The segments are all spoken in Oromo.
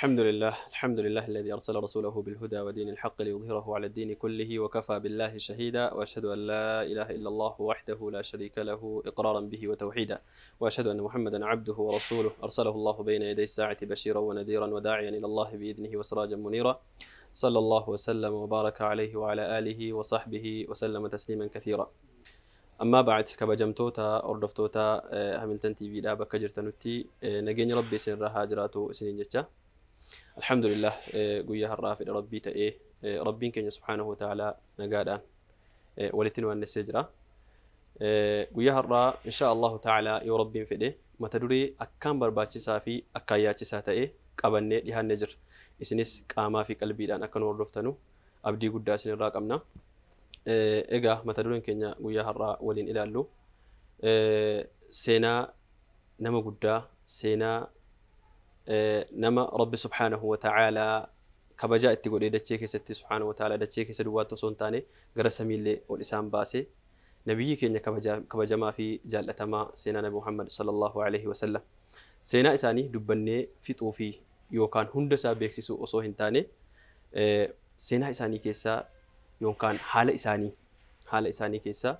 الحمد لله، الحمد لله الذي أرسل رسوله بالهدى ودين الحق ليظهره على الدين كله وكفى بالله شهيدا، وأشهد أن لا إله إلا الله وحده لا شريك له إقرارا به وتوحيدا، وأشهد أن محمدا عبده ورسوله أرسله الله بين يدي الساعة بشيرا ونذيرا وداعيا إلى الله بإذنه وسراجا منيرا، صلى الله وسلم وبارك عليه وعلى آله وصحبه وسلم تسليما كثيرا. أما بعد، كبجمتوتا أردفتوتا هاملتون تي في دا بكا جرتنوتي نجين ربي سن رها جراتو سنين جتا. الحمد لله، قويا هرا في ربي تأي ربي كن سبحانه وتعالى نقادان ولتنو أن السجرة قويا هرا إن شاء الله تعالى يا ربي فده ما تدري أكام برباتي سافي أكاياتي ساتأي قبلني لها النجر إسنس قاما في قلبي لأن أكن وردفتنو أبدي قد سن راقمنا. Egaa mata dureen keenya guyyaa har'aa waliin ilaallu seenaa nama guddaa, seenaa nama Rabbi subhaanahu wa ta'aalaa kabajaa itti godhee dachee keessatti subhaanahu wa ta'aalaa dachee keessa duwwaatti osoo hin taane gara samiillee ol isaan baase, nabiyyi keenya kabajamaa fi jaallatamaa seenaa Nabi Muhammad sallallahu alaihi wasallam. Seenaa isaanii dubbannee fixuu fi yookaan hunda isaa beeksisuu osoo hin taane seenaa isaanii keessaa yookaan haala isaanii keessaa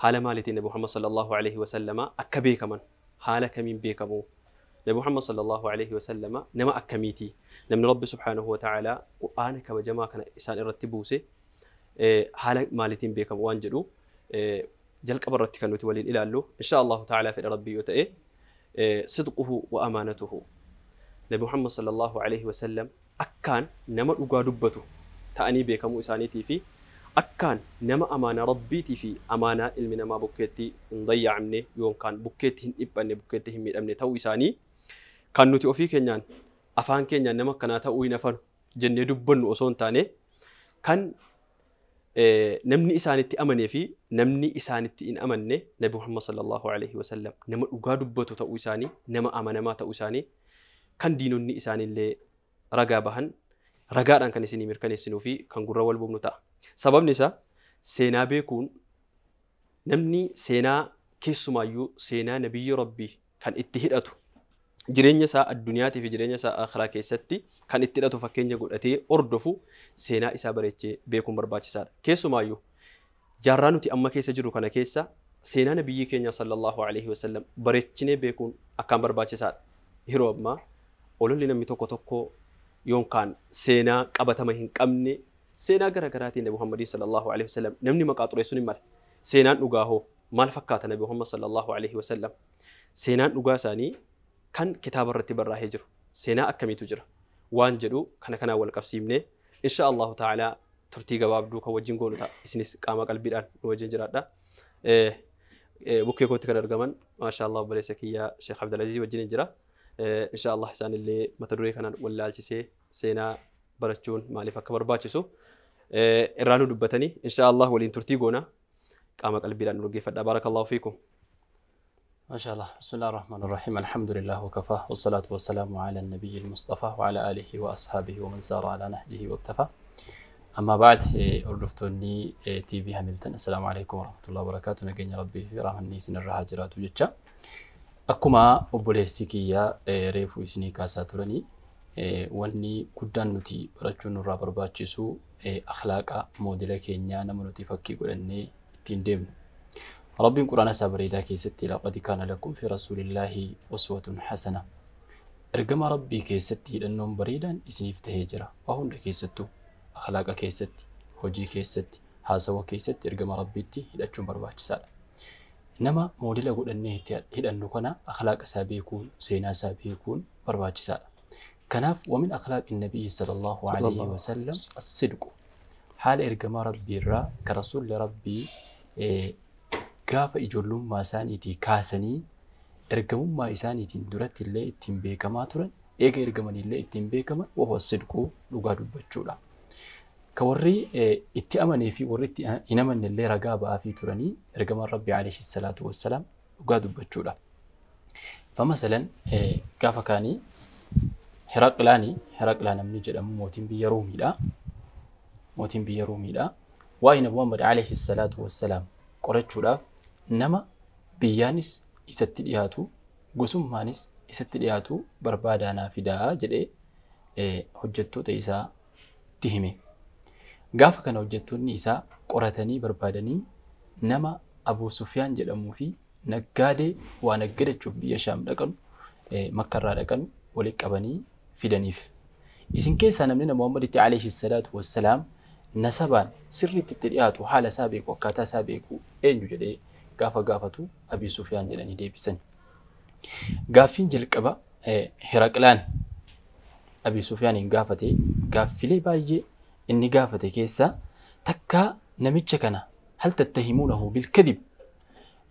haala maaliitiin Nabi Muhammad sallallahu alaihi wasallama akka beekaman, haala kamiin beekamu, Nabi Muhammad sallallahu alaihi wasallama nama akkamiiti, namni Rabbi subhaanahu wa ta'aalaa Qur'aana kabajamaa kana isaan irratti buuse haala maaliitiin beekamu waan jedhu jalqaba irratti kan nuti waliin ilaallu insha Allahu ta'aalaa fedha Rabbii yoo ta'e sidquhu wa amaanatuhu. Nabi Muhammad sallallahu alaihi wasallam akkaan nama dhugaa dubbatu ta'anii beekamuu isaaniitii fi akkaan nama amaanaa Rabbiitii fi amaanaa ilmi namaa bukkeetti hin dayya'amne yookaan bukkeetti hin dhiphanne, bukkeetti hin miidhamne ta'uu isaanii kan nuti ofii keenyaan afaan keenyaan nama akkanaa ta'uu hin hafanu jennee dubbannu osoo hin taane kan namni isaanitti amanee fi namni isaanitti hin amanne Nabi Muhammad sallallahu alaihi wasallam nama dhugaa dubbatu ta'uu isaanii, nama amanamaa ta'uu isaanii kan diinonni isaaniillee ragaa bahan ragaadhaan kan isinii mirkaneessinuu fi kan gurra wal buufnu ta'a. Sababni isaa seenaa beekuun namni seenaa keessumaayyuu seenaa nabiyyi Rabbii kan itti hidhatu jireenya isaa addunyaatii fi jireenya isaa akhiraa keessatti kan itti hidhatu fakkeenya godhatee hordofu seenaa isaa bareechee beekuun barbaachisaadha. Keessumaayyuu jaarraa nuti amma keessa jirru kana keessa seenaa nabiyyi keenya sallallahu alaihi wasallam bareechinee beekuun akkaan barbaachisaadha. Yeroo ammaa ololli namni tokko tokko yookaan seenaa qabatama hin qabne seenaa gara garaatiin Nabi Muhammad sallallahu alaihi wasallam namni maqaa xureessuun hin mala. Seenaan dhugaa hoo maal fakkaata Nabi Muhammad sallallahu alaihi wasallam? Seenaan dhugaa isaanii kan kitaaba irratti barraa'ee jiru seenaa akkamiitu jira waan jedhu kana kanaan wal qabsiifnee insha Allahu ta'aalaa turtii gabaabduu kan wajjin goonu ta'a. Isinis qaama qalbiidhaan nu wajjin jiraadha. Bukkee kootti kan argaman maasha Allah obboleessa kiyyaa Sheekh Abdulaziz wajjin jira. Insha Allah isaanillee mata duree kanaan wal laalchisee seenaa barachuun maaliif akka barbaachisu irraa nu dubbatanii insha Allah waliin turtii goona qaama qalbiidhaan nu dhaggeeffadha. Baarakallahu fiikum. ما شاء الله. بسم الله الرحمن الرحيم. الحمد لله وكفى والصلاة والسلام على النبي المصطفى وعلى آله وأصحابه ومن سار على نهجه واكتفى. أما بعد، أردفتوني تي في هاملتون. السلام عليكم ورحمة الله وبركاته. نجينا ربي في رحمة سن الرهاجرات وجتشا. أكما أبوليسيكيا ريفو إسني كاساتورني واني قدان نتي برجون الرابر باتشسو أخلاق موديل كينيا نمنتي فكي قلني تندم. ربي قرآن سابريدا كيستي لقد كان لكم في رسول الله أسوة حسنة. إرجما ربي كيستي لأنهم بريدا إسنيف تهجرة وهم كيستو أخلاق كيستي هجي كيستي هاسوا كيستي إرجما ربي تي لأجون برباش سال. إنما موديل أقول أنه هي أنه كان أخلاق سابيكون سينا سابيكون برباش سال. كناف ومن أخلاق النبي صلى الله عليه وسلم الصدق. حال إرجما ربي را كرسول ربي gaafa ijoollummaa isaaniitii kaasanii ergamummaa isaaniitiin duratti illee ittiin beekamaa turan, eega ergamanillee ittiin beekaman wahuwa sidquu dhugaa dubbachuudha. Ka warri itti amanee fi warri itti hin amanne illee ragaa ba'aafii turanii ergamaan Rabbi alayhi salaatu wassalaam dhugaa dubbachuudha. Famasalan gaafa kaanii Heraqlaa namni jedhamu mootiin biyya Roomiidha. Mootiin biyya Roomiidha. Waa'ee Nabi Muhammad alayhi salaatu wassalaam qorachuudhaaf nama biyyaanis isatti dhiyaatu gosummaanis isatti dhiyaatu barbaadaanaa fidaa jedhee Hojjettoota isaatti hime. Gaafa kana hojjettoonni isaa qoratanii barbaadanii nama Abuu Sufyaan jedhamuu fi naggaadee waa naggadachuuf biyya Shaam dhaqanu Makkarraa dhaqanu walitti qabanii fidaniif. Isin keessaa namni Muhammaditti alayhi salaatu wassalaam nasabaan sirriitti itti dhiyaatu haala isaa beeku akkaataa isaa beeku eenyu jedhee gaafa gaafatu Abii Sufyaan jedhanii deebisan. Gaaffiin jalqaba Hiraqlaan Abii Sufyaaniin gaafate gaaffilee baay'ee inni gaafate keessaa takkaa namicha kana hal tattahimuunahu bilkadib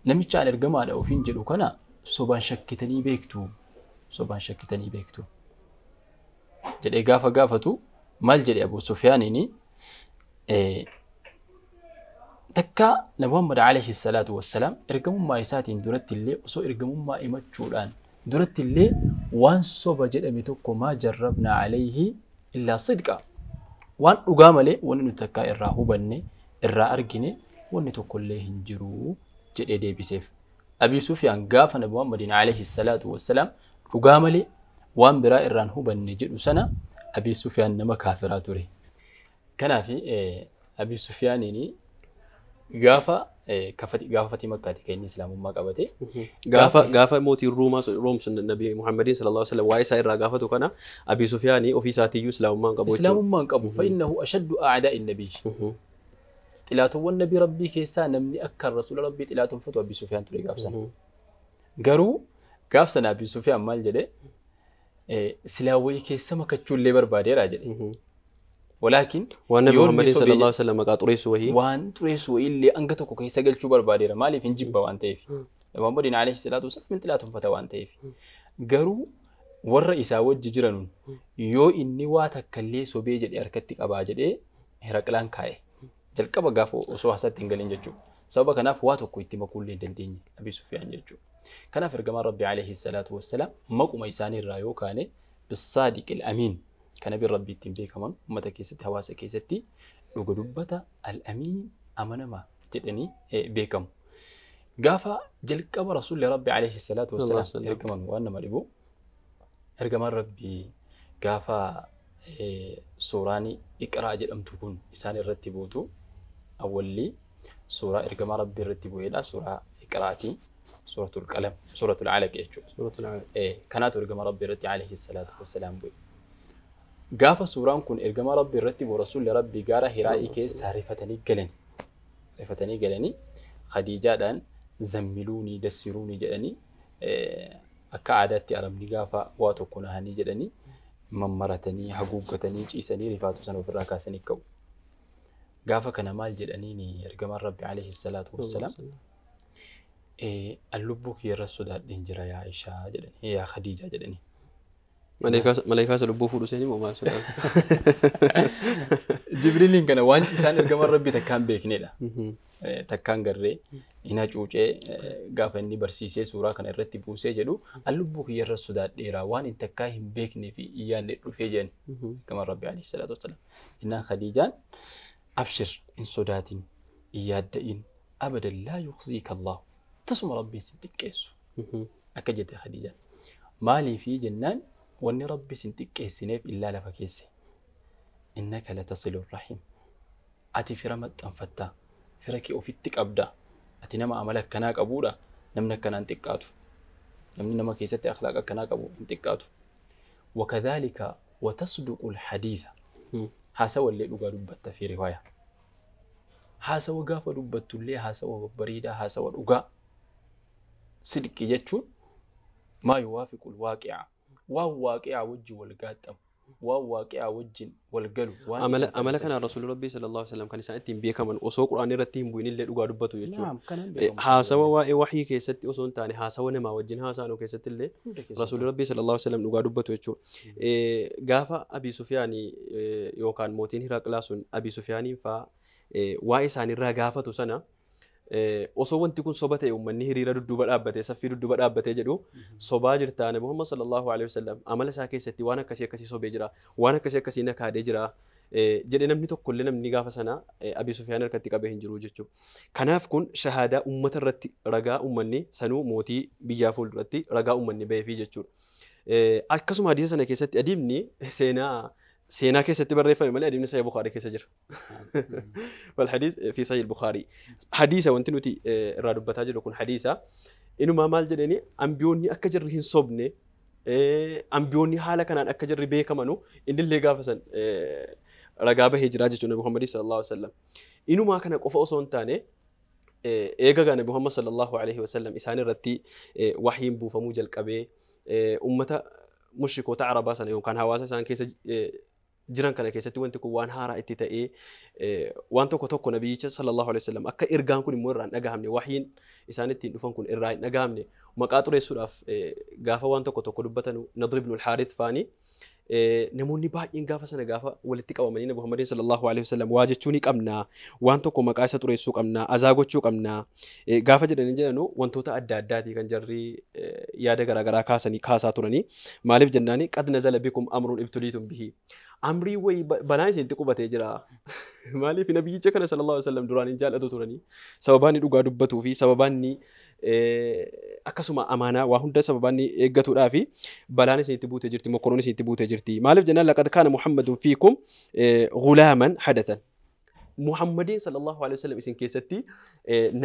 namicha an ergamaadha ofiin jedhu kana sobaan shakkitanii beektu jedhee gaafa gaafatu maal jedhe Abuu Sufyaaniin takkaa Nabi Muhammad alayhi salaatu wassalaam ergamummaa isaatiin duratti illee osoo ergamummaa himachuudhaan duratti illee waan soba jedhame tokko maa jarrabnaa alayhi illaa sidqa waan dhugaa malee wanni nuti takkaa irraa hubanne irraa argine wanni tokkollee hin jiru jedhee deebiseef. Abii Sufyaan gaafa Nabi Muhammadiin alayhi salaatu wassalaam dhugaa malee waan biraa irraan hubanne jedhu sana Abii Sufyaan nama kaafiraa ture. Kanaaf Abii Sufyaaniin gaafa fatii Makkaati kan inni Islaamummaa qabate. Gaafa mootiin Room sun Nabi Muhammadiin sallallahu alaihi wasallam waa'ee isaa irraa gaafatu kana Abii Sufyaanii ofii isaatiiyyuu Islaamummaa hin qabu jechuudha. Islaamummaa hin qabu. Fa'innahu ashaddu a'daa'i nabiyyi. Xilaatowwan nabii Rabbii keessaa namni akka rasuula Rabbii xilaatoonfatu Abii Sufyaan ture gaaf sana. Garuu gaaf sana Abii Sufyaan maal jedhee silaa wayii keessa makachuullee barbaadeera jedhe. Walaakin waan Nabi Muhammad sallallahu alaihi wasallam maqaa xureessu wayii waan xureessu wayiillee hanga tokko keessa galchuu barbaadeera maaliif hin jibba waan ta'eef. Nabi Muhammadiin alayhi salaatu wasallam hin xilaatoonfata waan ta'eef. Garuu warra isaa wajji jiranuun yoo inni waa takkallee sobee jedhee harkatti qabaa jedhee Hiraqlaan kaa'e. Jalqaba gaafa osoo hasaatti hin galin jechuudha. Sababa kanaaf waa tokko itti makuullee hin dandeenye Abii Sufyaan jechuudha. Kanaaf ergamaan Rabbi alayhi salaatu wassalaam maquma isaanii irraa yoo kaane bisaadiqil amiin kan nabiin Rabbi ittiin beekaman uummata keessatti hawaasa keessatti dhuga dubbata al-amiin amanamaa jedhanii beekamu. Gaafa jalqaba rasuulli Rabbi alayhi salaatu wassalaam ergaman waan nama dhibu ergamaan Rabbi gaafa suuraan Iqraa jedhamtu kun isaan irratti buutu awwalli suuraa ergamaa Rabbi irratti bu'eedha suuraa Iqraati suuratul Qalam suuratul Alaq jechuudha. Suuratul Alaq. Kanaatu ergamaa Rabbi irratti alayhi salaatu wassalaam bu'e. Gaafa suuraan kun ergamaa Rabbi irratti bu'u rasuulli Rabbi gaara Hiraa'ii keessaa rifatanii galani. Rifatanii galanii Khadiijaadhaan zammiluunii dassiruunii jedhanii akka aadaatti arabni gaafa waa tokko nahanii jedhanii mammaratanii haguuggatanii ciisanii rifaatu sana ofirraa kaasanii ka'u. Gaafa kana maal jedhaniin ergamaan Rabbi alayhi salaatu wassalaam an lubbuu kiyya irra sodaadheen jira yaa Aishaa jedhanii yaa Khadiijaa jedhanii. Malaayikaa isa lubbuu fuudhu seeni moo maal sodaatu? Jibriiliin kana waan isaan ergamaan Rabbi takkaan beeknedha. Takkaan garree hin hacuucee gaafa inni barsiisee suuraa kana irratti buusee jedhu an lubbuu kiyya irra sodaadheera waan hin takkaa hin beeknee fi iyyaan dhufee jedhan ergamaan Rabbi alayhi salaatu wassalaam. Innaan Khadiijaan abshir hin sodaatin hin yaadda'in abadan laa yukhziika Allahu tasuma Rabbiin si xiqqeessu akka jette Khadiijaan. Maaliifii jennaan wanni Rabbi sin xiqqeessineef illaa lafa keesse. Innaka latasilu rahim. Ati fira maxxanfattaa fira kee ofitti qabda. Ati nama amala akkanaa qabuudha namni akkanaa hin xiqqaatu. Namni nama keessatti akhlaaqa akkanaa qabu hin xiqqaatu. Wakadhaalika watasduqu alhadiitha. Haasawa illee dhugaa dubbatta fi riwaaya. Haasawa gaafa dubbattu illee haasawa babbareedaa haasawa dhugaa. Sidqi jechuun maa yuwaafiqu alwaaqi'a. Waan waaqi'a wajjin wal gaaxamu waan waaqi'a wajjin wal galu. Amala kanaan rasuulli Rabbii sallallahu alaihi wasallam kan isaan ittiin beekaman osoo Qur'aan irratti hin bu'in illee dhugaa dubbatu jechuudha. Haasawa waa'ee wahii keessatti osoo hin taane haasawa namaa wajjin haasa'an keessatti illee rasuulli Rabbii sallallahu alaihi wasallam dhugaa dubbatu jechuudha. Gaafa Abii Sufyaanii yookaan mootiin Hiraqlaa sun Abii Sufyaaniin fa'aa waa'ee isaaniirraa gaafatu sana osoo wanti kun soba ta'e uummanni hiriira dudduuba dhaabbatee saffii dudduuba dhaabbatee jedhu sobaa jirtaa Nabi Muhammad sallallahu alaihi wasallam amala isaa keessatti waan akkasii akkasii sobee jira waan akkasii akkasii nakaadee jira jedhee namni tokkollee namni gaafa sana Abii Sufyaan harkatti qabee hin jiru jechuudha. Kanaaf kun shahaadaa uummata irratti ragaa uummanni sanuu mootii biyyaa fuulduratti ragaa uummanni ba'eefii jechuudha. Akkasuma hadiisa sana keessatti adiimni seenaa keessatti barreeffame malee adiimni Sahih Bukhaarii keessa jira. Wal hadiis fi Sahih Bukhaarii. Hadiisa wanti nuti irraa dubbataa jirru kun hadiisa. Inumaa maal jedhani ambiyoonni akka jirri hin sobne ambiyoonni haala kanaan akka jirri beekamanu innillee gaafa san ragaa bahee jira jechuudha Nabi Muhammad sallallahu alaihi wasallam. Inumaa kana qofa osoo hin taane eega Nabi Muhammad sallallahu alaihi wasallam isaan irratti wahyiin buufamuu jalqabee ummata mushrikoota Arabaa sana yookaan hawaasa isaan keessa jiran kana keessatti wanti kun waan haaraa itti ta'ee waan tokko tokko nabiyyicha sallallahu alaihi wasallam akka ergaan kun immoo irraa hin dhagahamne wahyiin isaan ittiin dhufan kun irraa hin dhagahamne maqaa xureessuudhaaf gaafa waan tokko tokko dubbatanu Nadr ibn al-Harith faani namoonni baay'een gaafa sana gaafa walitti qabamanii Nabi Muhammad sallallahu alaihi wasallam waa jechuu ni qabna waan tokko maqaa isa xureessuu qabna azaa gochuu qabna gaafa jedhanii jedhanu wantoota adda addaatii kan jarri yaada garaagaraa kaasanii kaasaa turanii maaliif jennaani qad nazala bikum amrun ibtuliitum bihi amrii wayii balaan isinitti qubatee jira. Maaliif nabiyyicha kana sallallahu alaihi wasallam duraan hin jaallatu turanii sababaan inni dhugaa dubbatuu fi sababaan inni akkasuma amaanaa waa hunda sababaan inni eeggatuudhaa fi balaan isinitti buutee jirti mokkoroon isinitti buutee jirti. Maaliif jennaan laqad kaana Muhammadun fiikum ghulaaman hadathan. Muhammadiin sallallahu alaihi wasallam isin keessatti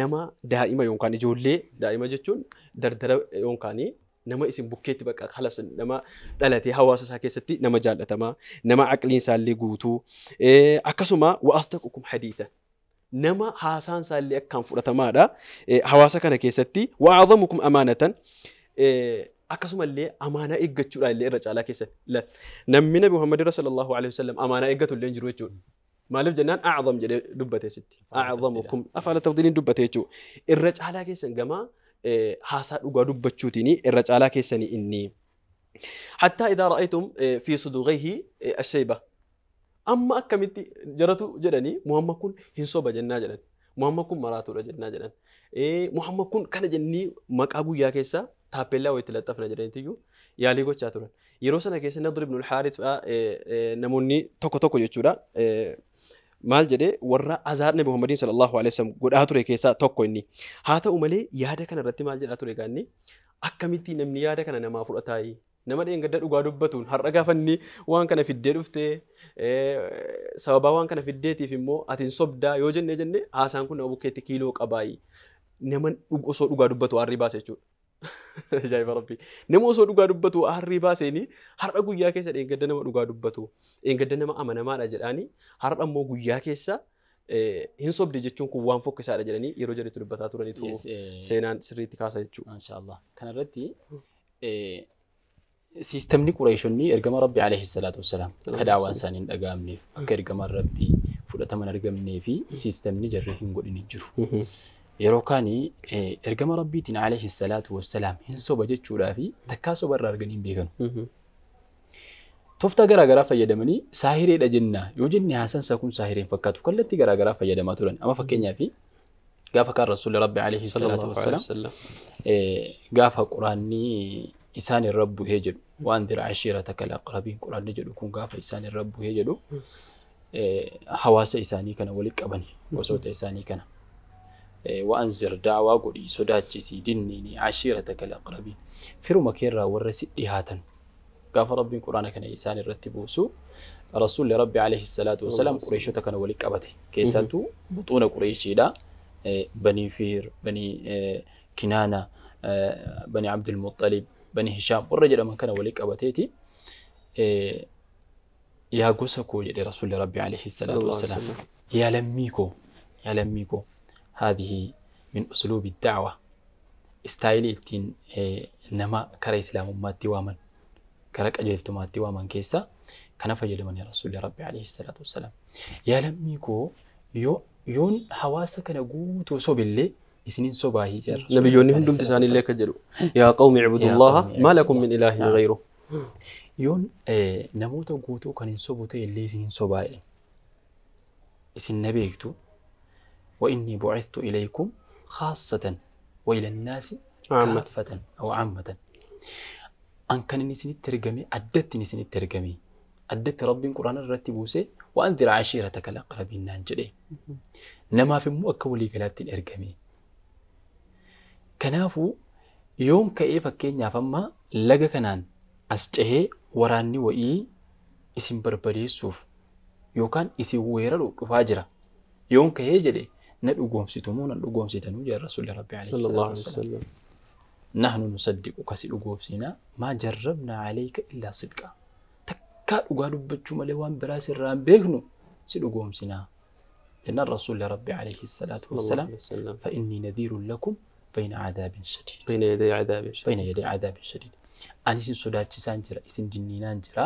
nama daa'ima yookaan ijoollee daa'ima jechuun dardara yookaan nama isin bukkeetti bakka halas nama dhalatee hawaasa isaa keessatti nama jaallatamaa nama aqliin isaallee guutuu akkasuma wa asdaqukum hadiithan nama haasaan isaallee akkaan fudhatamaadha hawaasa kana keessatti wa a'zamukum amaanatan akkasumallee amaanaa eeggachuudhaan illee irra caalaa keessatti namni Nabi Muhammad sallallahu alaihi wasallam amaanaa eeggatu illee hin jiru jechuudha. Maaliif jennaan a'zam jedhee dubbate sitti a'zamukum afaala tafdiiliin dubbate jechuudha irra caalaa keessan gamaa haasaa dhugaa dubbachuutiin irra caalaa keessanii inni. Hattaa idaa ra'aytum fi sudughayhi ashayba. Amma akkamitti jaratu jedhanii Muhammad kun hin soba jennaa jedhan. Muhammad kun maraatuudha jennaa jedhan. Muhammad kun kana jennii maqaa guyyaa keessa taappellaa wayitti laxxafna jedhaniitiyyuu yaalii gochaa turan. Yeroo sana keessa Nadr ibn al-Harith namoonni tokko tokko jechuudha. Maal jedhee warra azaa Nabi Muhammadiin sallallahu alaihi wasallam godhaa ture keessaa tokko inni. Haa ta'u malee yaada kana irratti maal jedhaa ture gaanni akkamitti namni yaada kana namaa fudhataayi? Nama dheengadda dhugaa dubbatuun har'a gaafa inni waan kana fiddee dhuftee sababaa waan kana fiddeetiif immoo ati hin sobdaa yoo jennee jenne haasaan kun nama bukkeetti kiiloo qabaayi. Nama osoo dhugaa dubbatu aarrii baase jechuudha. Ajaa'iba Rabbi. Nama osoo dhugaa dubbatu aarrii baaseeni har'a guyyaa keessa dheengadda nama dhugaa dubbatu dheengadda nama amanamaadha jedhaanii har'a immoo guyyaa keessa hin sobde jechuun kun waan fokkisaadha jedhanii yeroo jedhetti dubbataa turaniitu seenaan sirriitti kaasa jechuudha. Maashaallah. Kanarratti siistemni Qureeshonni ergama Rabbi alayhi salaatu wassalaam akka daawaan isaanii hin dhaga'amneef akka ergama Rabbi fudhataman argamnee fi siistemni jarri hin godhin hin jiru. Yeroo kaanii ergama Rabbiitiin alayhi salaatu wassalaam hin soba jechuudhaa fi takkaa soba irraa arganii hin beekanu. Tooftaa garaagaraa fayyadamanii saahireedha jenna yoo jenne haasaan isaa kun saahireen fakkaatu kallattii garaagaraa fayyadamaa turan. Amma fakkeenyaaf gaafa kaan Rasuulli Rabbi alayhi salaatu wassalaam gaafa quraanni isaan irra bu'ee jedhu waan dira ashiirataka al-aqrabiin quraanni jedhu kun gaafa isaan irra bu'ee jedhu hawaasa isaanii kana walitti qabani gosoota isaanii kana. وأنذر دعوة قولي سداتشي دنيني عشيرتك الأقربين فرما كيرا ورسي هاتن قاف ربي القرآن كان إنسان الرتبوسو رسول ربي عليه الصلاة والسلام قريشتك كان ولك أبته كيساتو بطون قريشي لا بني فير بني كنانة بني عبد المطلب بني هشام والرجل من كان ولك أبتيتي يا قسكو رسول ربي عليه الصلاة والسلام يا لميكو يا لميكو هذه من أسلوب الدعوة استايلي التين نما كرا إسلام ما واما كرك أجلت ما واما كيسا كان فجل من يا رسول ربي عليه الصلاة والسلام يا لميكو يو يون حواسك نقوت وصوب اللي سنين صباهي نبي يوني هندم تساني لك جلو يا قوم اعبدوا الله ما لكم من إله غيره يون نموت قوتو كان ينصبوتي اللي سنين صباهي سن نبيكتو وإني بعثت إليكم خاصة وإلى الناس كافة أو عامة. أن كان نسين الترجمة أدت نسين الترجمة أدت ربي القرآن الرتبوسي وأنذر عشيرتك الأقربين نانجلي. نما في مؤكولي قلات الإرجمي. كنافو يوم كيف كينيا فما لقى كنان As cehee waraanni wa'ii isin barbadeessuuf yookaan isin weeraruuf dhufaa jira. Yoon ka'ee jedhe na dhugoomsitu moo nan dhugoomsitanuu jedha Rasuulli Rabbi alayhi Sallallahu salaatu alaihi wassalaam. wasallam. Nahnu nusaddiquka si dhugoomsinaa maa jarrabnaa alayka illaa sidqa. Takkaa dhugaa dubbachuu malee waan biraa sirraa hin beeknu si dhugoomsinaa. Jennaan Rasuulli Rabbi alayhi salaatu Sallallahu wassalaam alaihi wasallam. فإني نذير لكم بين عذاب شديد. Bayna yaday cadaabin shadiid. بين يدي عذاب شديد. Ani isin sodaachisaan jira, isin dinniinaan jira,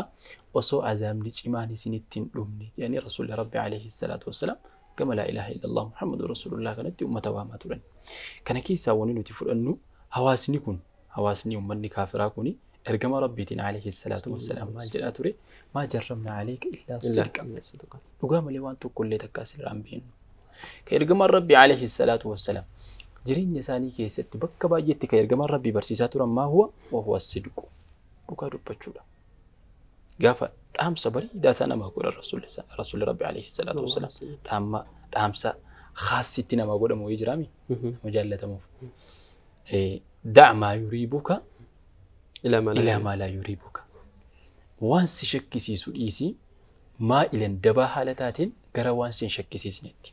osoo azaabni cimaan isinitti hin dhumne jedhanii Rasuulli Rabbi alayhi salaatu wassalaam gama laa ilaaha illallah Muhammadu Rasuulullah kanatti uummata waamaa turan. Kana keessaa wanni nuti fudhannu hawaasni kun, hawaasni uummanni kaafiraa kuni ergama Rabbiitiin alayhi salaatu wassalaam maal jedhaa ture? Maa jarrabna alayka illaa sidqa. Illaa sidqa. Dhugaa malee waan tokko illee takka asirraa hin beeknu. Ka ergamaan Rabbi alayhi salaatu wassalaam jireenya isaanii keessatti bakka baay'eetti ka ergamaan Rabbii barsiisaa turan maa huwa wa huwa sidqu. Dhugaa dubbachuudha. Gaafa dhaamsa bareedaa isaa namaa godhan Rasuulli Rabbi alayhi salaatu wassalaam dhaamsa khaasitti namaa godhamu wayii jiraami nama jaallatamuuf. Da'a maa yuriibuka Ilaa maa laa ilaa maa laa yuriibuka. Waan si shakkisiisu dhiisii maa ilan dabaa haala taateen gara waan si hin shakkisiisnetti.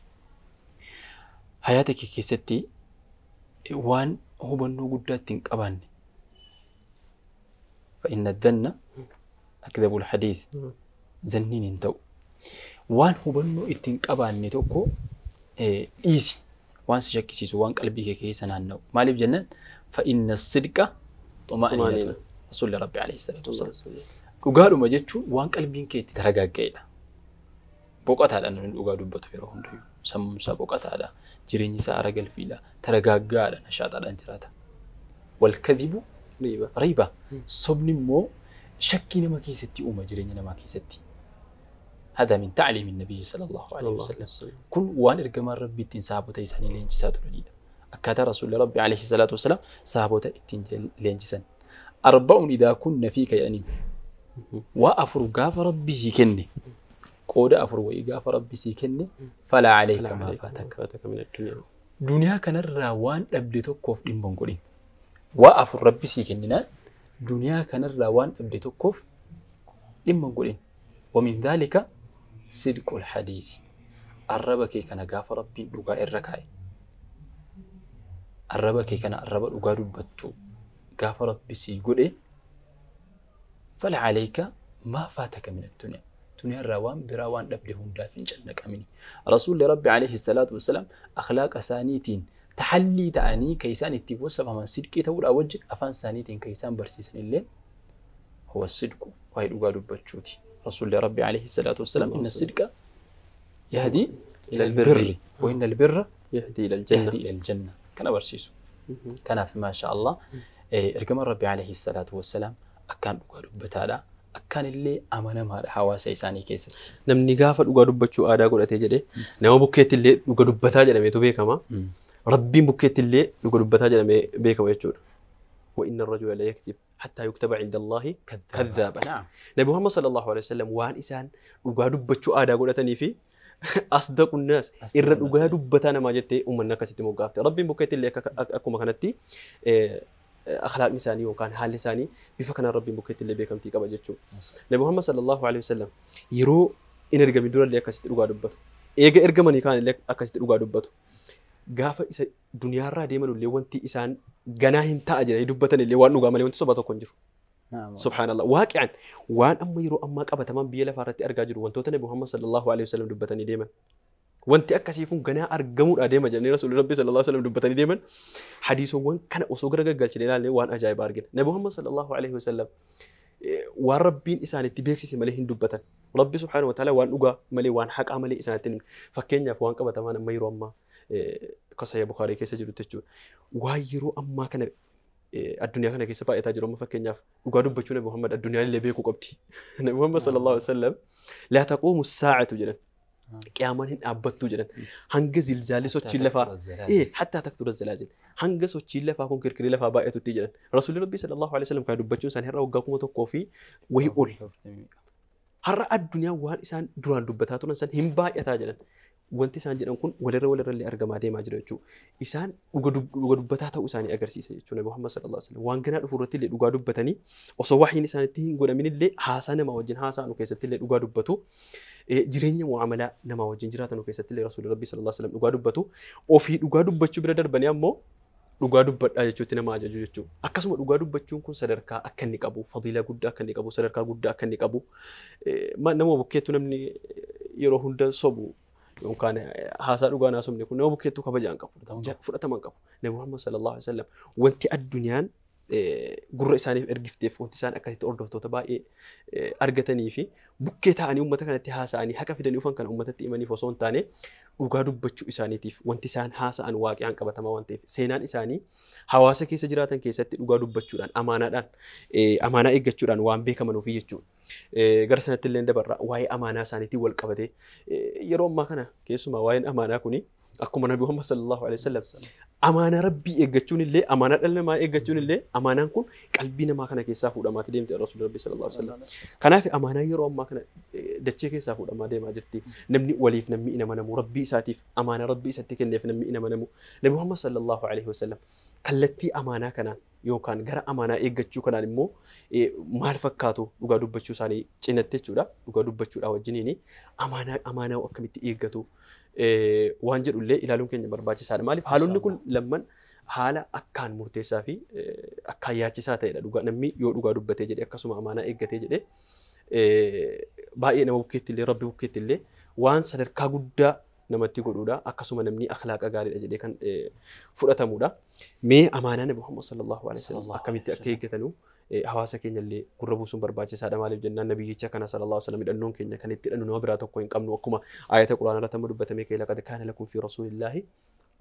Hayaata kee keessatti waan hubannoo guddaa ittiin qabaanne. Fa'inna dhanna akdhabul hadiith. Zanniin hin ta'u. Waan hubannoo ittiin qabaanne tokko dhiisi. Waan si shakkisiisu waan qalbii kee keessa naanna'u. Maaliif jennaan fa'inna sidqa xuma'aniinatu. Rasuulli Rabbi alayhi salaatu wassalaam. Dhugaadhuma jechuun waan qalbiin kee itti taragaagga'edha. Boqotaadha namni dhugaa dubbatu yeroo hundayyuu. Sammuun isaa boqotaadha. Jireenyi isaa ara galfiidha. Taragaaggaadha. Nashaataadhaan jiraata. Walkadhibu Riiba. riiba. Sobni immoo shakkii nama keessatti uuma jireenya namaa keessatti. هذا من تعليم النبي صلى الله عليه وسلم. Kun waan ergamaan Rabbi ittiin sahaabota isaanii leenjisaa turanidha. Akkaataa Rasuulli Rabbi alayhi salaatu wassalaam sahaabota ittiin leenjisan. Arba'un idaa kunna fiika jedhaniin. Waa afur gaafa Rabbi sii kenne, qooda afur wayii gaafa Rabbi sii kenne, falaa alayka maa faataka. Faataka min addunyaa. Duniyaa kanarraa waan dhabde tokkoof dhimma hin godhin. Waa afur Rabbi sii kenninaan duniyaa kanarraa waan dhabde tokkoof dhimma hin godhin. ومن ذلك صدق الحديث. Arraba kee kana gaafa Rabbiin dhugaa irra kaa'e. Arraba kee kana arraba dhugaa dubbattu gaafa Rabbi sii godhe fala alayka maa faataka min addunyaa. Duniyaa irraa waan biraa waan dhabde hundaaf hin cannaqamini. Rasuulli Rabbi alayhi salaatu wassalaam akhlaaqa isaaniitiin taxallii ta'anii kan isaan ittiin wasafaman sidqii ta'uudhaa wajjin afaan isaaniitiin kan isaan barsiisan illee huwa sidqu waa'ee dhugaa dubbachuuti. Rasuulli Rabbi alayhi salaatu wassalaam inna sidqa yahdi إلى ila البر albirri wa inna albirra يهدي إلى الجنة. yahdi ila aljanna. Kana barsiisu. Kanaaf maasha Allah ergamaan Rabbi alayhi salaatu wassalaam akkaan dhugaa dubbataadha. Akkaan illee amanamaadha hawaasa isaanii keessatti. Namni gaafa dhugaa dubbachuu aadaa godhatee jedhee nama bukkeetti illee dhuga dubbataa jedhameetu beekama. Rabbiin bukkeetti illee dhuga dubbataa jedhamee beekama jechuudha. وإن الرجل لا يكذب حتى يكتب عند الله كذابا. Naam. Nabi Muhammad sallallahu alaihi wasallam waan isaan dhugaa dubbachuu aadaa godhatanii fi asdaqu nnaas irra dhugaa dubbataa namaa jettee uummanni akkasitti moggaafte. Rabbiin bukkeetti illee akkuma kanatti akhlaaqni isaanii yookaan haalli isaanii bifa kanaan Rabbiin bukkeetti illee beekamtii qaba jechuudha. Nabi Muhammad sallallahu alaihi wasallam yeroo in ergame dura illee akkasitti dhugaa dubbatu. Eega ergamanii kaan illee akkasitti dhugaa dubbatu. Gaafa isa duniyaarraa deeman illee wanti isaan ganaa hin ta'a jedhanii dubbatan illee waan dhugaa malee wanti soba tokko hin jiru. Naam. Subhaanallah. Waaqi'an waan amma yeroo ammaa qabataman biyya lafaa irratti argaa jiru wantoota Nabi Muhammad sallallahu alaihi wasallam dubbatanii deeman. Wanti akkasii kun ganaa argamuudhaa deema jedhanii Rasuulli Rabbi sallallahu alaihi wasallam dubbatanii deeman hadiisowwan kana osoo gara gaggalchine ilaalle waan ajaa'ibaa argina. Nabi Muhammad sallallahu alaihi wasallam waan Rabbiin isaanitti beeksise malee hin dubbatan. Rabbi subhaanahu wa ta'ala waan dhugaa malee waan haqaa malee isaanitti hin himne. Fakkeenyaaf waan qabatamaan amma yeroo ammaa akka Sahih Bukhaarii keessa jirutti jechuudha. Waan yeroo ammaa kana addunyaa kana keessa baay'ataa jiru amma fakkeenyaaf dhugaa dubbachuu Nabi Muhammad addunyaan illee beekuu qabdi. Nabi Muhammad sallallahu alaihi wasallam laa taquumu saa'atu jedhan. Qiyaamaan hin dhaabbattu jedhan. Hanga zilzaalli sochiin lafaa hattaa taktura zalaazil. Hanga sochiin lafaa kun kirkirii lafaa baay'atutti jedhan. Rasuulli Rabbii sallallahu alaihi wasallam kan dubbachuun isaanii har'a waggaa 1000 fi wayii ol. Har'a addunyaa waan isaan duraan dubbataa turan san hin baay'ataa jedhan. Wanti isaan jedhan kun walirra illee argamaa deemaa jira jechuudha. Isaan dhuga dubbataa ta'uu isaanii agarsiisa jechuudha. Nabi Muhammad sallallahu alaihi wasallam waan ganaa dhufu irratti illee dhugaa dubbatanii osoo wahiin isaanitti hin godhamin illee haasaa namaa wajjin haasa'anu keessatti illee dhugaa dubbatu. Jireenya mu'amalaa namaa wajjin jiraatanu keessatti illee Rasuulli Rabbii sallallahu alaihi wasallam dhugaa dubbatu. Ofii dhugaa dubbachuu bira darbanii ammoo dhugaa dubbadhaa jechuutti nama ajaju jechuudha. Akkasuma dhugaa dubbachuun kun sadarkaa akka inni qabu, fadiilaa guddaa akka inni qabu, sadarkaa guddaa akka inni qabu. Nama bukkeettu namni yeroo hunda sobu yookaan haasaa dhugaa naasofne kun nama bukkeettuu kabajaa hin qabu, fudhatama hin qabu. Nabi Muhammad sallallahu alaihi wasallam wanti addunyaan gurra isaaniif ergifteef wanti isaan akkasitti hordoftoota baay'ee argatanii fi bukkee ta'anii uummata kanatti haasa'anii haqa fidanii dhufan kana uummatatti himaniif osoo hin taane dhugaa dubbachuu isaaniitiif wanti isaan haasa'an waaqiyaan qabatamaa waan ta'eef seenaan isaanii hawaasa keessa jiraatan keessatti dhugaa dubbachuudhaan amaanaadhaan amaanaa eeggachuudhaan waan beekamanuufi jechuudha. Gara sanatti illee dabarra waa'ee amaanaa isaaniitiin wal qabatee yeroo ammaa kana keessumaa waa'een amaanaa kuni akkuma Nabi Muhammad sallallahu alaihi wasallam amaanaa Rabbii eeggachuun illee amaanaa dhala namaa eeggachuun illee amaanaan kun qalbii namaa kana keessaa fuudhamaati deemte Rasuulli Rabbii sallallahu alaihi wasallam. Kanaaf amaanaa yeroo ammaa kana dachee keessaa fuudhamaa deemaa jirti. Namni waliif namni hin amanamu Rabbii isaatiif amaanaa Rabbii isatti kenneef namni hin amanamu. Nabi Muhammad sallallahu alaihi wasallam kallattii amaanaa kanaan yookaan gara amaanaa eeggachuu kanaan immoo maal fakkaatu dhugaa dubbachuu isaanii cinatti jechuudha. Dhugaa dubbachuudhaa wajjiniin amaanaa akkamitti eeggatu waan jedhullee ilaaluun keenya barbaachisaadha. Maaliif haalonni kun lamman haala akkaan murteessaa fi akkaan yaachisaa ta'edha. Dhugaa namni yoo dhugaa dubbatee jedhe akkasuma amaanaa eeggatee jedhe baay'ee nama bukkeetti illee Rabbi bukkeetti illee waan sadarkaa guddaa namatti godhuudha. Akkasuma namni akhlaaqa gaariidha jedhee kan fudhatamudha. Mee amaanaa Nabi Muhammad sallallahu alaihi wasallam akkamitti akka eeggatanu hawaasa keenya illee gurra buusuun barbaachisaadha. Maaliif jennaan nabiyyicha kana sallallahu alaihi wasallam hidhannoon keenya kan itti hidhannu nama biraa tokko hin qabnu akkuma ayata Quraanaa irratti amma dubbatamee ka'e laqad kaana lakum fi rasuulillaahi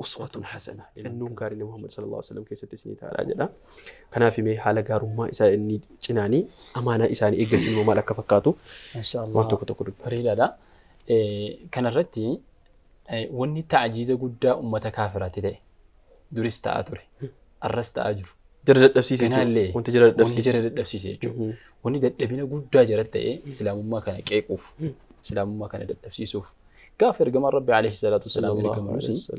uswatun hasana. Hidhannoon gaarii Nabi Muhammad sallallahu alaihi wasallam keessatti isinii ta'aadha jedha. Kanaaf mee haala gaarummaa isaa inni cinaanii amaanaa isaanii eeggachuun immoo maal akka fakkaatu waan tokko tokko dubbata. Bareedaadha. Kanarratti wanni ta'ajiiza guddaa uummata kaafiraatti ta'e duris ta'aa ture arras ta'aa jiru. Jara dadhabsiise jechuudha. Wanti jara dadhabsiise. Wanti jara dadhabsiise jechuudha. Wanni dadhabina guddaa jara ta'e islaamummaa kana qeequuf, islaamummaa kana dadhabsiisuuf gaafa ergamaan Rabbi alayhi salaatu wassalaam ergamanus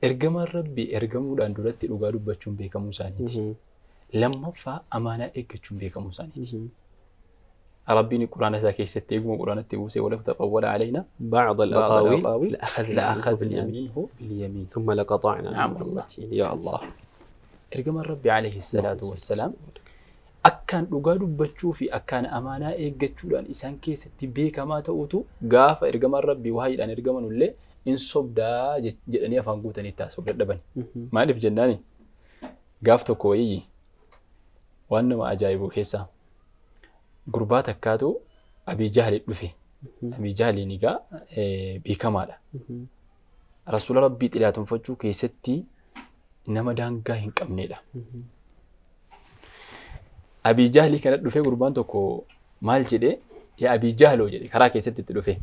ergamaan Rabbi ergamuudhaan duratti dhugaa dubbachuun beekamuu isaaniiti. Lammaffaa amaanaa eeggachuun beekamuu isaaniiti. Rabbiin Quraana isaa keessatti eeguma Quraanatti buusee walaw taqawwala alaynaa بعض الأقاويل لأخذنا منه باليمين ثم لقطعنا منه الوتين. يا الله. Ergamaan Rabbi alayhi salaatu wassalaam akkaan dhugaa dubbachuu fi akkaan amaanaa eeggachuudhaan isaan keessatti beekamaa ta'utu gaafa ergamaan Rabbi wahayiidhaan ergamanullee in sobdaa jedhanii afaan guutanii taasisuu dadhaban. Maaliif jennaani? Gaaf tokko wayii waan nama ajaa'ibu keessaa gurbaa takkaatu Abii Jahli dhufe. Abii Jahliin egaa beekamaadha. Rasuula Rabbii xilaatonfachuu keessatti nama daangaa hin qabnedha. Abii Jahlii kana dhufee gurbaan tokko maal jedhee yaa Abii Jahloo jedhe karaa keessatti itti dhufe.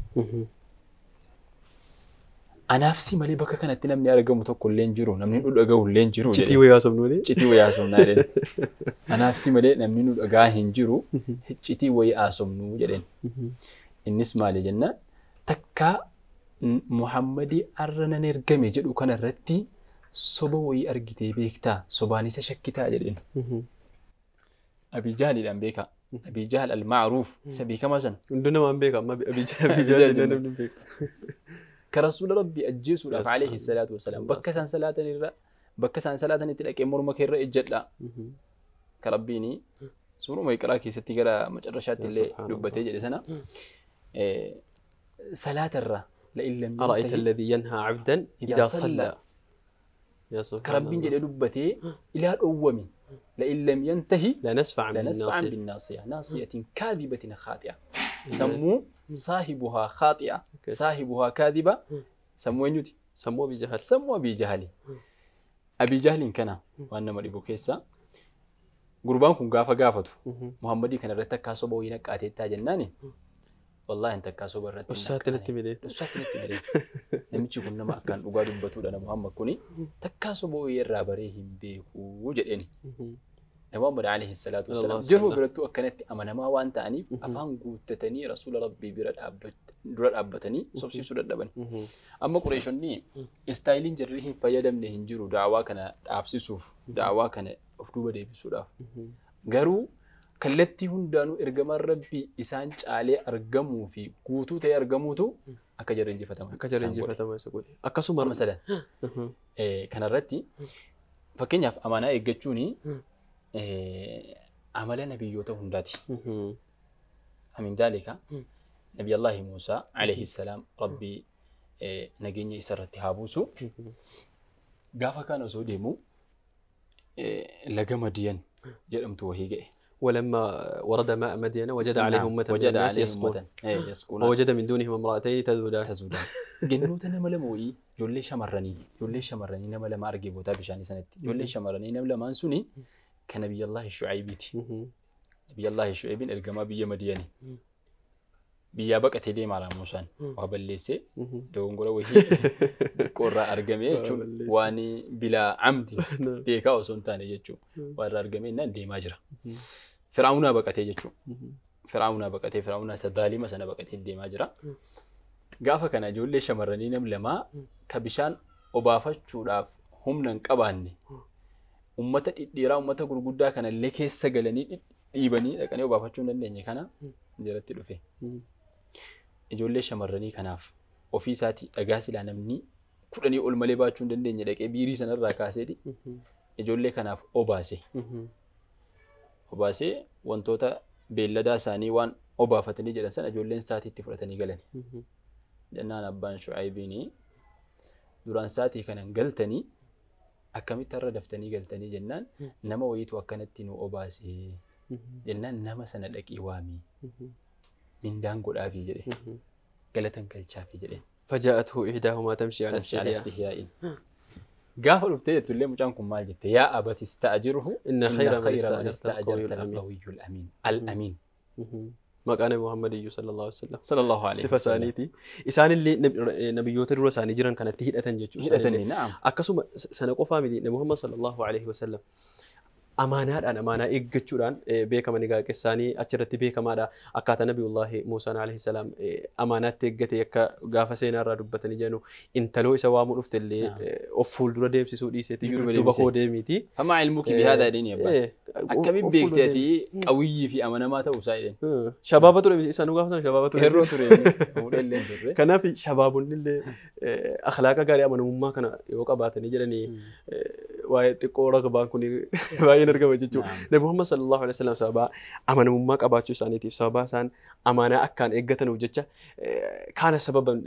Anaaf si malee bakka kanatti namni argamu tokko illee hin jiru, namni nu dhaga'u illee hin jiru. Citii wayii haasofnu malee. Citii wayii haasofnaa jedheen. Anaaf si malee namni nu dhagaa hin jiru, citii wayii haasofnu jedheen. Innis maali jennaan takkaa Muhammadii arra nan ergame jedhu kanarratti soba wayii argitee beektaa, sobaan isa shakkitaa jedheen. Abii Jahliidhaan beekaa. Abii Jahl al-Ma'ruuf isa beekamaa sana. Hundi namaan beeka amma Abii Jahl jennaan namni beeka. Ka Rasuula Rabbii ajjeesuudhaaf alayhi salaatu wassalaam bakka isaan salaatan irra bakka isaan salaatanitti dhaqee morma kee irra ejjedha. Ka Rabbiin suuruma Iqraa keessatti gara macarrashaatti illee dubbatee jedhe sana salaata irra la'in lam أرأيت الذي ينهى عبدا إذا صلى يا سبحان Ka Rabbiin jedhee dubbatee ilaa dhoowwame la'in lam yantahi لنسفعا لنسفعا بالناصية بالناصية ناصية كاذبة خاطئة سموا صاحبها خاطئة صاحبها كاذبة سموا eenyuti? Sammuu Abii Jahal. Sammuu Abii Jahali. Abii Jahaliin kana waan nama dhibu keessa gurbaan kun gaafa gaafatu Muhammadii kana irratti akkaa soba wayii naqqaateettaa jennaani wallaahi hin takkaa soba irratti hin Dhussaatti natti naqqaane. midhee. Dhussaatti natti midhee. Namichi kun nama akkaan dhugaa dubbatudha na Muhammad kuni takkaa soba wayii irraa baree hin beeku jedheen. Muhammad alayhi salaatu wasalaam jiruu birattuu akkanatti amanamaa waan ta'aniif afaan guuttatanii rasuula rabbii bira dura dhaabbatanii sobsiisuu dadhaban. Amma Qureeshonni istaayiliin jarri hin fayyadamne hin jiru daawaa kana dhaabsisuuf, daawaa kana of duuba deebisuudhaaf. Garuu kallattii hundaanuu ergamaan rabbii isaan caalee argamuu fi guutuu ta'ee argamuutu akka jarri injifataman. Akka jarri injifataman isa godhe. Akkasuma masalan kanarratti fakkeenyaaf amanaa eeggachuun amala nabiyyoota hundaati. Amin daalika Nabiyallaahi Muusaa alayhi salaam rabbii nageenya isarratti haa buusu. Gaafa kaan osoo deemu laga Madiyan jedhamtu wahii ga'e. ولما ورد ماء مدين وجد عليه أمة من الناس يسقون ووجد من دونهم امرأتين تذودان Gennoota nama lama wayii ijoollee shamarranii nama lama argee bootaa bishaanii sanatti ijoollee shamarranii nama lamaan suni kan Nabiyallaahi Shucaybiiti. Nabiyallaahi Shucaybiin ergamaa biyya Madiyanii. Biyyaa baqatee deemaara Muusaan waa balleessee dogongora wayii xiqqoorraa argame jechuun waan bilaa amdi beekaa osoo hin taane jechuudha. Waa irraa argame innaan deemaa jira. Firaa'uunaa baqatee jechuudha. Firaa'uunaa baqatee Firaa'uunaa isa daalima sana baqatee deemaa jira. Gaafa kana ijoollee shamarranii nam lamaa ka bishaan obaafachuudhaaf humna hin qabaanne uummata dhidhiiraa uummata gurguddaa kanallee keessa galanii dhiibanii dhaqanii obaafachuu hin dandeenye kana jalatti dhufe. Ijoollee shamarranii kanaaf ofii isaatii dhagaa silaa namni 10 ol malee baachuu hin dandeenye dhaqee biirii sanarraa kaaseeti ijoollee kanaaf obaase. Obaasee wantoota beelladaa isaanii waan obaafatanii jedhan sana ijoolleen saatiitti fudhatanii galan. Jennaan abbaan Shucaybiin duraan saatii kanan galtanii akkamitti har'a daftanii galtanii jennaan nama wayiitu akkanatti nu obaase jennaan nama sana dhaqii waamii mindaan godhaafii jedhe galatan galchaafii jedhe. فجاءته إحداهما تمشي على استحياء. Gaafa dhuftee jettullee mucaan kun maal jette yaa abati ista'jirhu inna khayra man ista'jarta al-qawiyyul amiin al-amiin. Maqaa Nabi Muhammad iyyuu sallallahu alaihi wasallam. Sallallahu alaihi Sifa isaaniiti. Isaanillee nabiyyoota dura isaanii jiran kanatti hidhatan jechuudha. Hidhatanii na'am. Akkasuma sana qofaa miti Nabi Muhammad sallallahu alaihi wasallam amaanaadhaan amaanaa eeggachuudhaan beekaman egaa qissaanii achirratti beekamaadha. Akkaataa Nabiyullaahi Muusaan alayhi salaam amaanaatti eeggate akka gaafa seenaarraa dubbatanii jedhanu intaloo isa waamuu dhufte illee of fuuldura deemsisuu dhiiseeti dudduuba koo deemiiti. Famaa ilmuki bihaadha jedheen abbaan. Akkamiin beekte ati qawiyyii fi amanamaa ta'uu isaa jedheen. Shabaaba ture isaanuu gaafa sana shabaaba ture. Yeroo ture fuudhee illee turre. Kanaaf shabaabonni illee akhlaaqa gaarii amanamummaa kana yoo qabaatanii jedhanii waa'ee xiqqoo ragbaan kun baay'een argama jechuudha. Nabi Muhammad sallallahu alaihi wasallam sababa amanamummaa qabaachuu isaaniitiif sababa isaan amaanaa akkaan eeggatanuuf jecha kaana sababan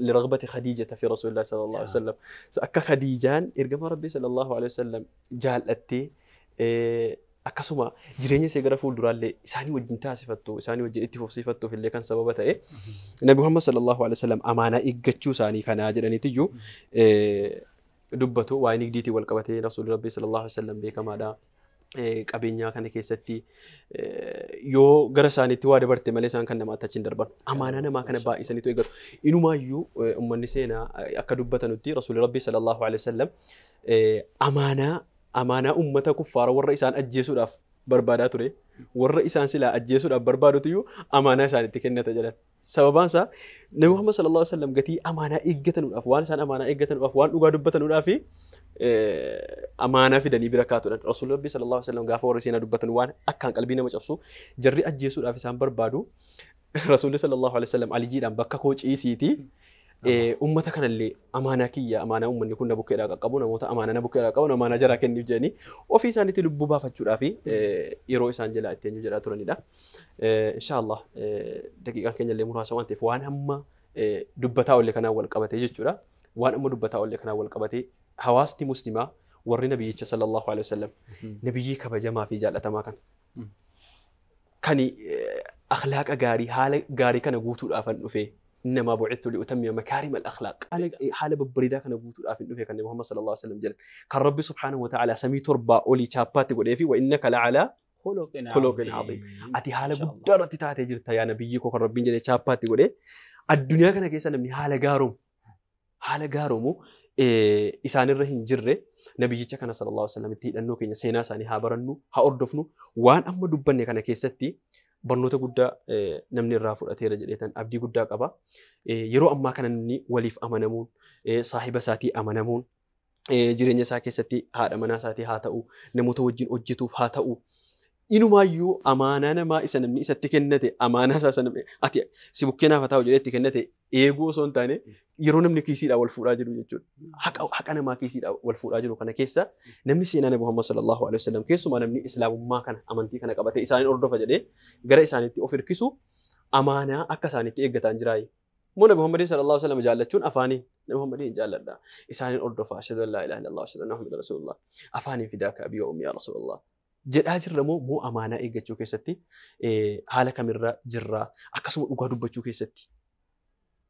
liragbati Khadiijata fi Rasuulillah sallallahu alaihi wasallam. Akka Khadiijaan ergama Rabbii sallallahu alaihi wasallam jaallattee akkasuma jireenya ishee gara fuulduraallee isaanii wajjin taasifattu isaanii wajjin itti fufsiifattuuf illee kan sababa ta'e Nabi Muhammad sallallahu alaihi wasallam amaanaa eeggachuu isaanii kanaa jedhaniitiyyuu dubbatu waa'ee nigdiitiin wal qabatee Rasuulli Rabbii sallallahu alaihi wasallam beekamaadha. Qabeenyaa kana keessatti yoo gara isaaniitti waa dabarte malee isaan kan namaatti achi hin darban. Amaanaa namaa kana baay'isaniitu eeggatu. Inumaayyuu uummanni seenaa akka dubbatanutti Rasuulli Rabbii sallallahu alaihi wasallam amaanaa uummata kuffaara warra isaan ajjeesuudhaaf barbaadaa ture. Warra isaan silaa ajjeesuudhaaf barbaadutu amaanaa isaanitti kennata jedhan. Sababaan isaa Nabi Muhammad sallallahu alaihi wasallam gatii amaanaa eeggatanuudhaaf waan isaan amaanaa eeggatanuudhaaf waan dhugaa dubbatanuudhaaf amaanaa fidanii bira kaatuudhaan Rasuulli Rabbii sallallahu alaihi wasallam gaafa warri seenaa dubbatan waan akkaan qalbii nama cabsu jarri ajjeesuudhaaf isaan barbaadu Rasuulli sallallahu alaihi wasallam Aliyyiidhaan bakka koo ciisiitii uummata kanallee amaanaa kiyya amaanaa uummanni kun na bukkeedhaa qaqqabu namoota amaanaa na bukkeedhaa qaban amaanaa jaraa kenniif jedhanii ofii isaaniitti lubbuu baafachuudhaaf yeroo isaan jalaa itti eenyu jedhaa turanidha. Inshaallah daqiiqaan keenya illee muraasa waan ta'eef waan amma dubbataa olle kanaan wal qabatee jechuudha. Waan amma dubbataa olle kanaan wal qabatee hawaasni muslimaa warri nabiyyicha sallallahu alaihi wasallam nabiyyii kabajamaa fi jaallatamaa kan kan akhlaaqa gaarii haala gaarii kana guutuudhaaf an dhufe إنما بعثت لأتمم مكارم الأخلاق. حالة ببريدة كان قوتو الآفين دفع كان محمد صلى الله عليه وسلم جل كان ربي سبحانه وتعالى سمي تربى أولي شابات يقول فيه وإنك لعلى خلق عظيم. أتي حالة قدرة تاتي جرت يا نبيك وكان ربي جل شابات يقول الدنيا كان كيسا نبني حالة قاروم حالة قارومو isaanirra hin jirre nabiyyicha kana sallallahu alaihi wasallam itti hidhannoo keenya seenaa isaanii haa barannu, haa hordofnu. Waan amma dubbanne kana keessatti barnoota guddaa namni irraa fudhateera jedheetan abdii guddaa qaba. Yeroo ammaa kana namni waliif amanamuun, saahiba isaatii amanamuun, jireenya isaa keessatti haadha manaa isaatii haa ta'u, namoota wajjin hojjetuuf haa ta'u, inumaayyuu amaanaa namaa isa namni isatti kennate, amaanaa isaa sana ati si bukkee naaf haa ta'u jedhee itti kennate eeguu osoo hin taane yeroo namni kiisiidhaa wal fuudhaa jiru jechuudha. Haqa namaa kiisiidhaa wal fuudhaa jiru kana keessa namni seenaa Nabi Muhammad sallallahu alaihi wasallam keessumaa namni islaamummaa kana amantii kana qabate isaaniin hordofa jedhee gara isaaniitti of hirkisu amaanaa akka isaaniitti eeggataan jiraayi. Moo Nabi Muhammad sallallahu alaihi wasallam jaallachuun afaaniin Nabi Muhammadiin jaalladha. Isaaniin hordofa ashhadu an laa ilaaha illallah wa ashhadu anna Muhammadan rasulullah. Afaaniin fidaaka abii wa ummi yaa Rasulallah. Jedhaa jirra moo amaanaa eeggachuu keessatti haala kamirra jirra, akkasuma dhugaa dubbachuu keessatti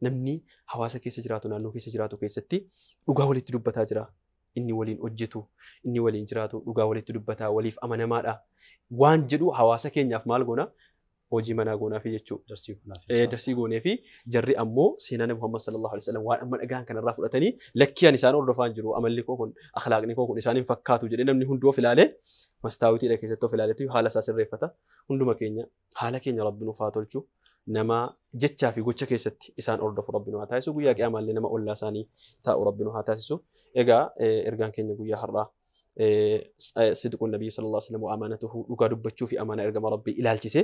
namni hawaasa keessa jiraatu, naannoo keessa jiraatu keessatti dhugaa walitti dubbataa jira. Inni waliin hojjetu, inni waliin jiraatu dhugaa walitti dubbataa, waliif amanamaadha. Waan jedhu hawaasa keenyaaf maal goona? Hojii manaa goonaafi jechuudha. Darsii goonee fi jarri ammoo seenaa Nabi Muhammad sallallahu alaihi wasallam waan amma dhagaan kanarraa fudhatanii lakkii ani isaan hordofaan jiru, amalli koo kun, akhlaaqni koo kun isaan hin fakkaatu jedhee namni hunduu of ilaalee mastaawitiidha keessatti of ilaaleetu haala isaa sirreeffata. Hunduma keenya haala keenya Rabbi nuuf haa tolchu. Nama jechaa fi gocha keessatti isaan hordofu Rabbi nu haa taasisu. Guyyaa qiyamaallee nama ollaa isaanii taa'u Rabbi nu haa taasisu. Egaa ergaan keenya guyyaa har'aa sidquun nabiyyi sallallahu alaihi wasallam wa amaanatuhu dhugaa dubbachuu fi amaanaa ergama Rabbii ilaalchise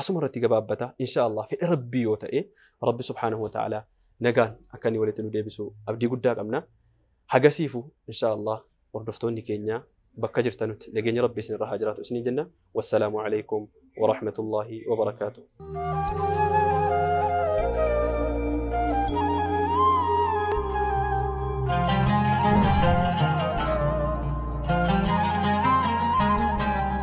asuma irratti gabaabbata. Insha Allah fedha Rabbii yoo ta'e Rabbi subhaanahu wa ta'ala nagaan akka inni walitti nu deebisu abdii guddaa qabna. Hagasiifu insha Allah hordoftoonni keenya bakka jirtanutti nageenya Rabbii isinirraa haa jiraatu isiniin jenna. Wassalaamu alaikum wa rahmatullahi wa barakaatuh.